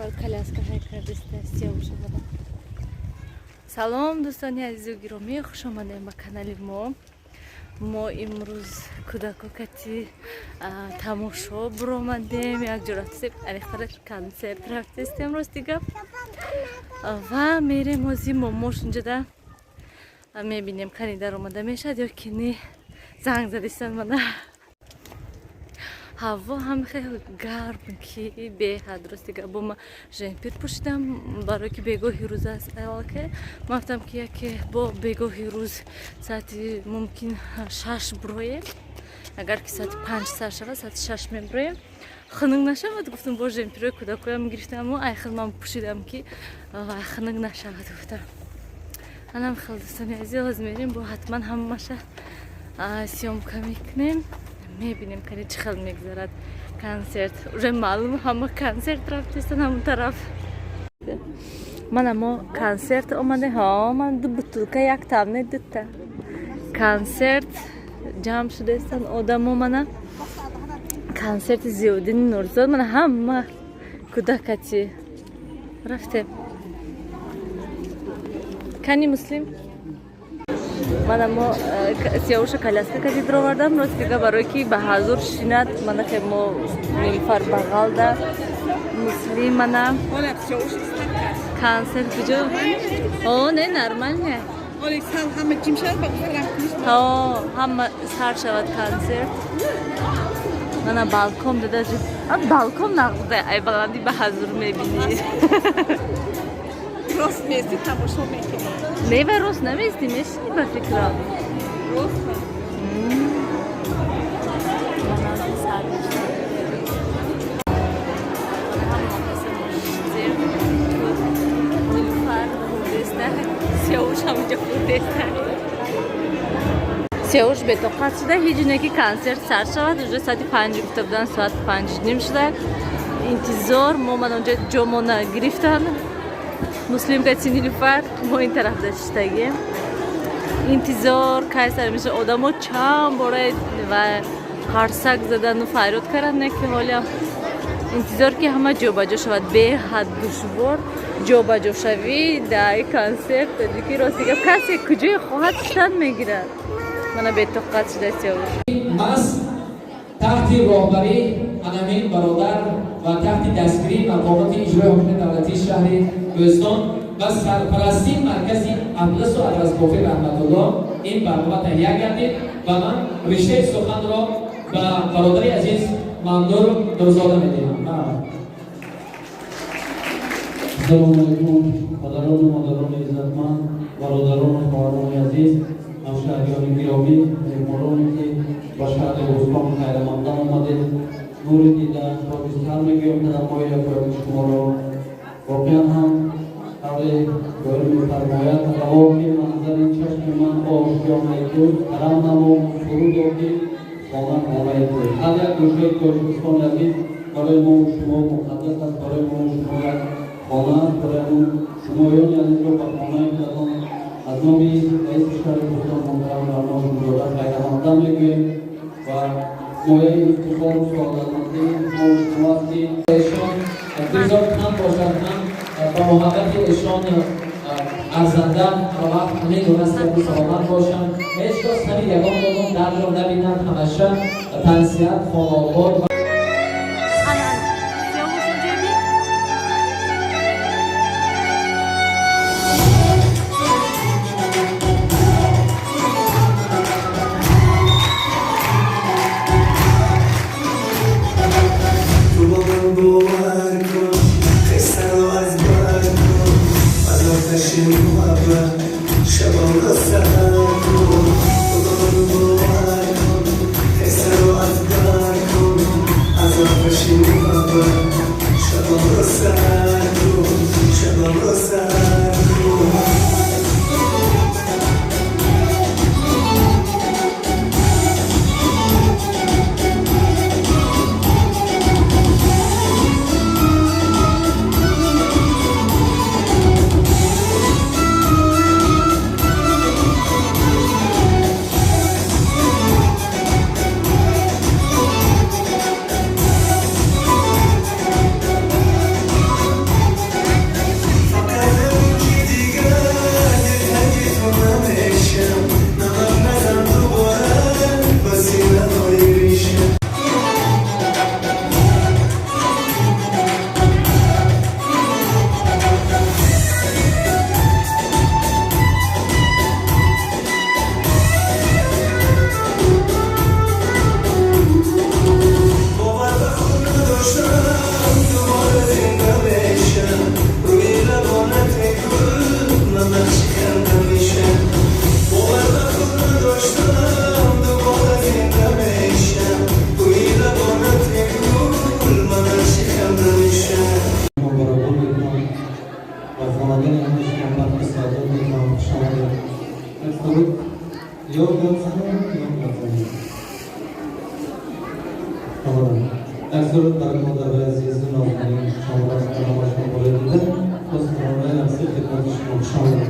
Нилуфар коляска ҳай кардиста, Сиёвуша бада. Салом, дӯстони азизу гиромӣ, хуш омадем ба канали мо. Мо имрӯз кӯдако кати тамошо буромадем, якҷо рафтестем, аниқтараш консерт рафтестем, рости гап. Ва мерем ҳози момош унҷода мебинем, кани даромада мешавад ё ки не. Занг задистан мана. Ҳаво ҳам хеле гарм, ки беҳад, рости гап. Бо ма жемпир пӯшидам, барое ки бегоҳи рӯз аст. Аллакай ман гуфтам, ки яке бо бегоҳи рӯз соати мумкин 6 буроем. Агар ки соати 5 сар шавад, соати 6 мебуроем, хунук нашавад, гуфтам. Бо жемпирҳои кӯдакоям гирифтаму ай хел ман пӯшидам, ки вай хунук нашавад, гуфтам. Анам хел, дӯстони азиз, ҳоз мерем, бо ҳатман ҳамаша съёмка мекунем, мебинем, кани чӣ хел мегузарад консерт. Уже маълум, ҳама консерт рафтестан ҳамон тараф. Мана мо консерт омаде. Ҳо, ман ду бутылка, як табне, дута. Консерт ҷамъ шудаестан одамо. Мана консерти Зиёдини Нурзод. Мана ҳама кӯдакати рафтем. Кани Муслим? Мана мо Сиёвуша коляска кади дровардам, рости гап, барое ки ба ҳазур шинад. Мана хе мо Нилуфар бағалда, Муслим. Мана консерт куҷо? О, не, нормально. Ҳо, ҳама сар шавад консерт. Мана балкон дада, балкон нағзда, ай баландӣ ба ҳазур мебинӣ. Рост мести, тамошо мекунӣ. Не, ва рост намести, мешини, ба фикрам. Рост. Мана сар мешавад. Ҳама касе мо шидем. Нилуфар хурдеста, Сиёвуш ҳаминҷо хурдеста. Сиёвуш бетоқат шуда, ҳеҷ не ки консерт сар шавад. Уже соати 5 гуфта буданд, соати 5:30 шуда. Интизор мо, ман онҷо ҷомона гирифтан. Муслим кати Нилуфар, мо ин тараф даштагем. Интизор кай сар меша. Одамо чанд бора ва қарсак задану фарёд карданд, не ки ҳолиам интизор, ки ҳама ҷобаҷо шавад. Беҳад душвор ҷобаҷошавӣ дар консерт тоҷикӣ, рости гап. Касе куҷое хоҳад шудан мегирад. Мана бетоқат шуда Сиёвуш. Маҳз таҳти роҳбарии анамин бародар ва таҳти дастгирии мақомоти иҷрои ҳокимияти давлатии шаҳри Бӯстон ва сарпарастии маркази атласу атласбофи Раҳматулло ин барнома таҳия гардид ва ман риштаи суханро ба бародари азиз Мамнур Нурзода медиҳам. Ассалому алайкум, падарону модарони иззатманд, бародарону хоҳарони азиз, ҳамшаҳриёни гиромӣ, меҳмононе ки ба шаҳри Бӯстон хайрамақдам омадед. Нури дида, тоҷи сар мегӯям қадамҳои якояки шуморо. Воқеан ҳам, тавре шоир мефармояд: «Равоки манзари чашми ман ошёнаи ту, карам намо, фурудо, ки хона хонаи ту». Ҳар як гӯшаи Тоҷикистони азиз барои мо шумо муқаддас аст, барои мо шумо як хона аст. Барои ҳамун шумоёни азизро ба хонаи худатон аз номи раиси шаҳри Бӯстон муҳтарам Раҳмон Нурзода хайрамақдам мегӯем ва мояи ифтихору саодатмандии мо шумо аст, ки эшон бигзор кам бошад ҳам, ба муҳаббати эшон арзанда ҳамавақт ҳамин гуна сиҳату саломат бошанд, ҳеҷ гоҳ сари ягон одам дардро набинанд, ҳамеша тансиҳат, хонаобод. Ана, Сиёвуш, унҷо би. Ту ба ман бовар кун, қисса ро аз бар кун, аз оташи муҳаббат шабонро саҳар кун. Ту ба ман бовар кун, қисса ро аз бар кун. Шумо баробар мекунам ва хонадони ҳамаи шумо бахти саодат мекунам. Хуш омадед. Як суруд ё гап занам, ё гап занем. Як суруд барои модарои азизу нозанин шомил аст, барномаи шумо болои дида боз таронаи рақсӣ хидмати шумо. Хуш омадед.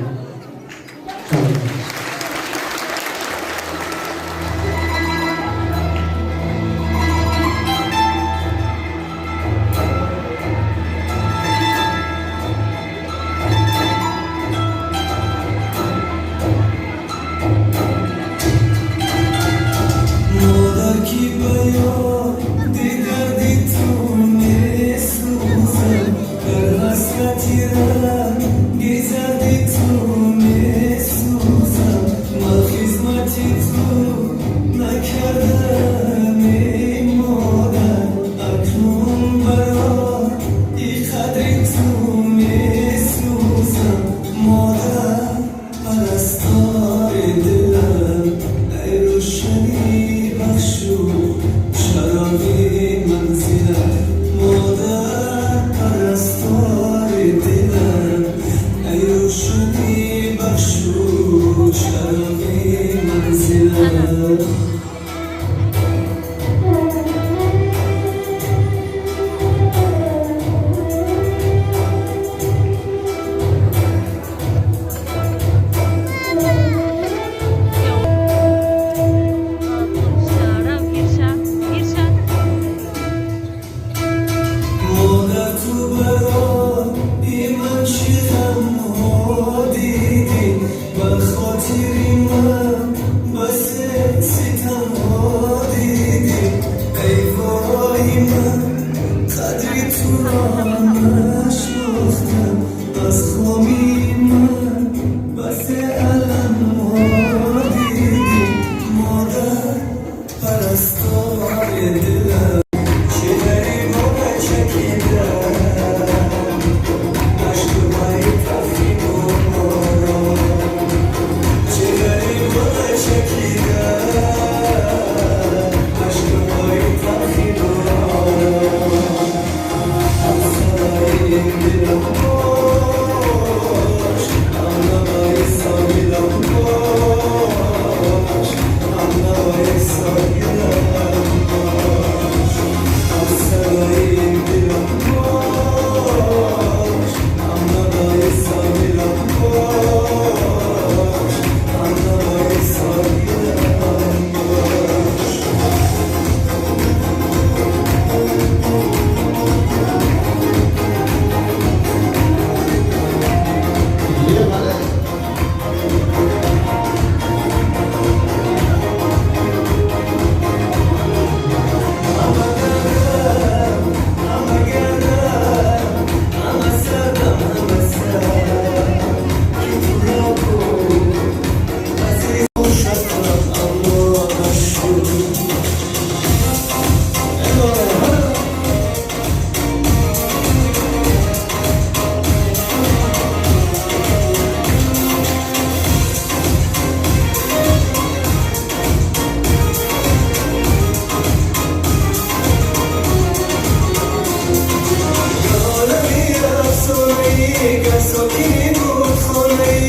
Хуш омадед. Модар, ки ба ёди дарди ту месӯзам, дар ҳасрати ранги зарди ту месӯзам. Ман хизмати ту накардам, эй модар, акнун барои қадри ту месӯзам. Модар, парастори дилам, эй рӯшанӣ бахшу чароғи манзилам. Модар, парастори дилам, эй рӯшанӣ бахшу чароғи манзилам. Модар, ту барои ман чӣ ғамҳо дидӣ, ба хотири ман басе ситамҳо дидӣ. Эй вой, ман қадри туро нашнохтам, аз хомии ман басе аламҳо дидӣ. Модар, парастори дилам, чӣ ғарибу чакидам, ашкҳои талхи борон. Чӣ ғарибу чакидам, ашкҳои талхи борон. Ҳамсарои дилам бош, ҳамнавои соҳилам бош, ҳамнавои соҳилам бош. Ҳамсарои дилам бош, ҳамнавои соҳилам бош, ҳамнавои соҳилам бош. Олами афсонаӣ, гар сокини буд хонаӣ,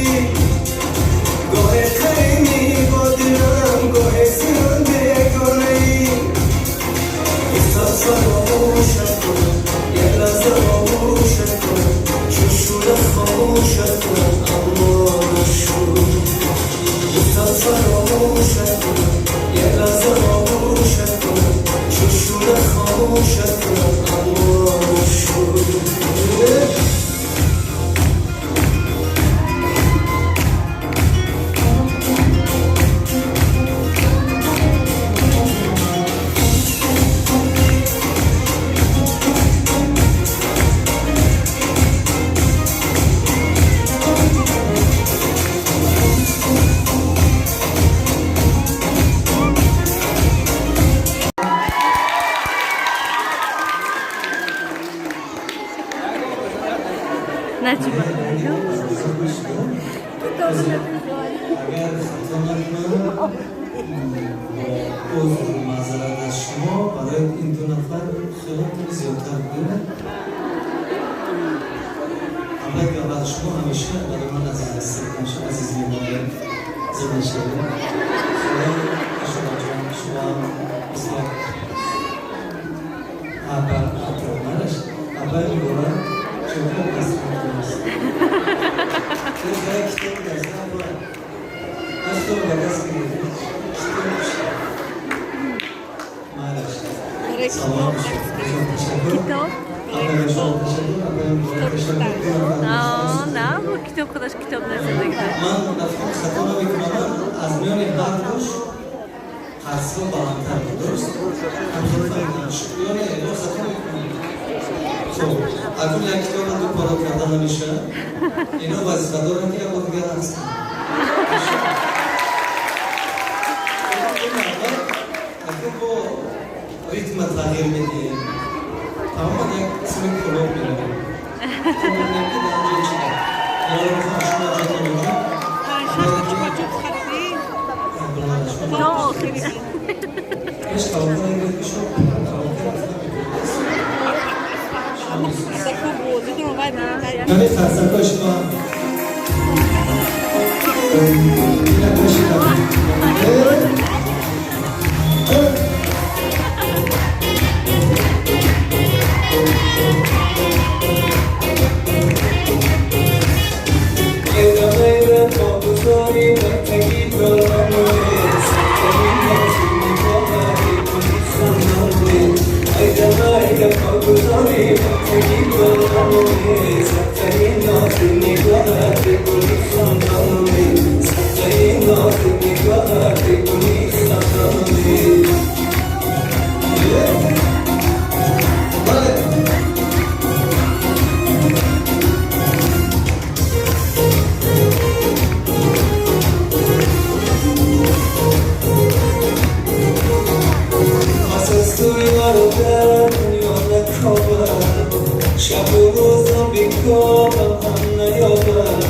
гоҳе қаринӣ бо дилам, гоҳе зиён бегонаӣ. Гуфтам фаромӯшат кунам, як лаҳза оғӯшат кунам, чун шӯла хомӯшат кунам, аммо нашуд. Гуфтам фаромӯшат кунам, як лаҳза оғӯшат кунам, чун шӯла хомӯшат кунам, аммо нашуд. Наҷма. Агар хато накунам, бо узру маъзарат аз шумо, барои ин ду нафар хеле пул зиёдтар буд. Шумо ҳамеша барои ман азиз ҳастед, ҳамеша азиз мемонед. Зинда шавед. Ашураҷон, шумо ҳам мисли як аба атроманаш абаи Нигора чунко аст. Китоб даст аба аз китоб ба даст гирифт. Майлаш. Салом бошед. Ташаккур. Китоб. Апаи шумо ташаккур, апаи Нигора ташаккур. На, бо китоб худаш китоб насадагда. Ман дафъа хато намекунам, аз миёни ҳар душ қарсҳо баландтар буд, дуруст? Ё не, ё хато мекунам? Хуб, акнун як китобро ду пора карда намешавад. Ино вазифа доранд, ки як бор дигар рақс кунанд. Акнун бо ритма тағйир медиҳем. Тамоман як қисми кӯлоб меравем. Мебинем, ки дар он ҷо чӣ гап. Инро мехоҳам шумо ҷонон ҷон. Чупа-чуп хатӣ. То охири. Ҳеч калонтар нагиред, ки шумо калонтар гуфта мекунед. Ҳамин қарсакҳои шумо. Ина бошидам. ادامه پاگذاری بچگی دارم پاگذاری بچگی دارم سبترین ناز نگاهت گلی خندانه، سبترین ناز نگاهت گلی خندانه. بله. پس از تو یارو در دنیا نکابم، شب و روزم بیکابم هم نیابم.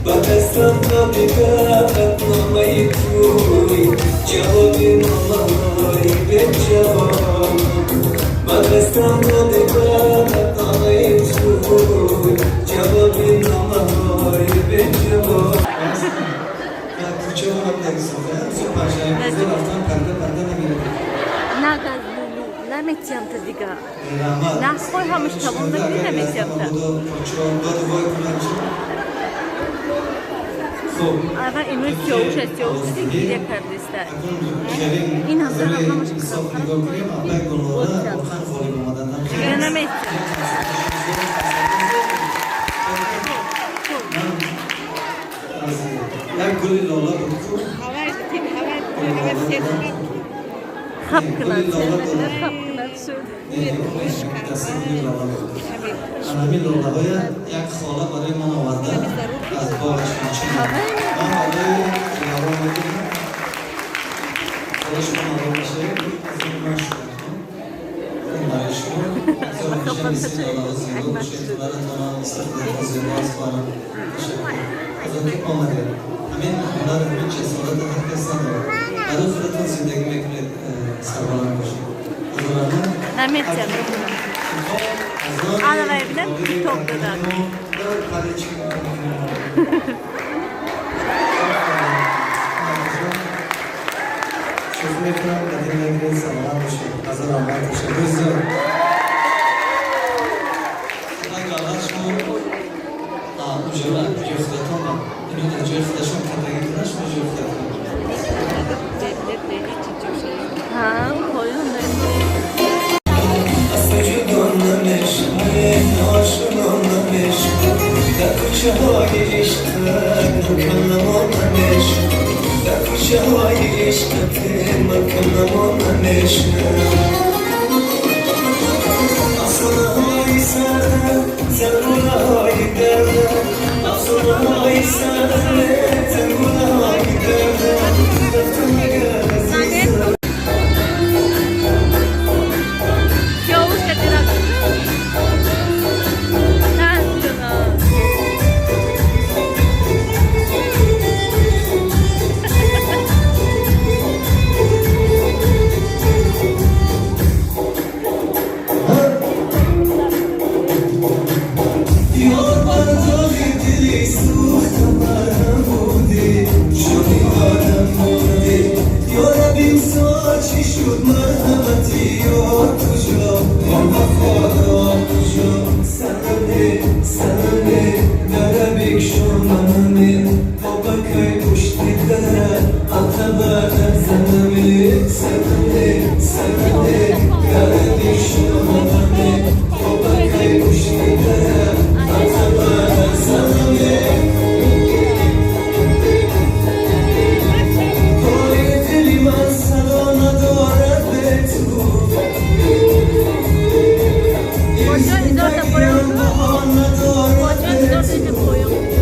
به دستم دادی نامه توی، جوابی نامه به جواب. به دستم دادی نامه توی، جوابی نامه به جواب. کوچه هم نگذارم، صبح پنجشنبه رفتم، پرده پرده نمیره. Нагаз, лулу, наметиямта дига. Раҳмат. Нахой, ҳамаш тамом накунӣ, наметиямта. Доду вой кунам чӣ? Хуб. Ава имрӯз сиёвуш аст, сиёвуш диди, гиря кардиста. Ин ҳамзара ҳамаш Ҳисоб нигоҳ кунем, апай Гулнора воқеан ғолиб омаданд. Дига наметиям. Ман аз як гули лола буд ку. Хаб кунад, хаб кунад шуд. Дасти гули лола буд. Ҳамин лолаҳоя як хола барои ман оварда аз боғаш мачи. Ман барои лола мегирам. Хола, шумо маълум мешавед, аз ин ман шуд. Ин барои шумо. Ҳамеша мисли лолаҳо зебо бошед, ҳунаратонам мисли худатон зебо аст, хоҳарам. Ташаккур. Аз он ки омадед. Ҳамин ҳунар, ҳамин ҷасорат ҳар кас надорад. Барои худатон зиндагӣ мекунед, сарбаланд бошед. Ҳазор раҳмат. Наметиям. Ана мебинам, китоб додам. Додам. Шӯхӣ мекунам, ба дил нагиред, саломат бошед. Ҳазор раҳмат, ташаккур зиёд. Ҳадди шумо ҷои худатон, ино дар ҷои худашон кардагӣ кунад, шумо ҷои худатон. Ҳа, поён. از تو جدا نمیشم، آشنا نمیشم. در کوچه های عشقت من کم نمیشم. در کوچه های عشقت من کم نمیشم. افسانه های سرد، زنگوله های درد. افسانه های سرد، زنگوله های درد. رفتم مگر عزیزم. Сиёвуш кадира. На. یاد بر داغی Санаме дара бикшонаме, бобакай пушти дара атаба занаме. Санаме, санаме дара бикшонаме, бобакай пушти дара атаба занаме. Пори дили ман садо надорад бе ту. Боҷон, инҷо та поён. Надорад Боҷон, инҷо та поён.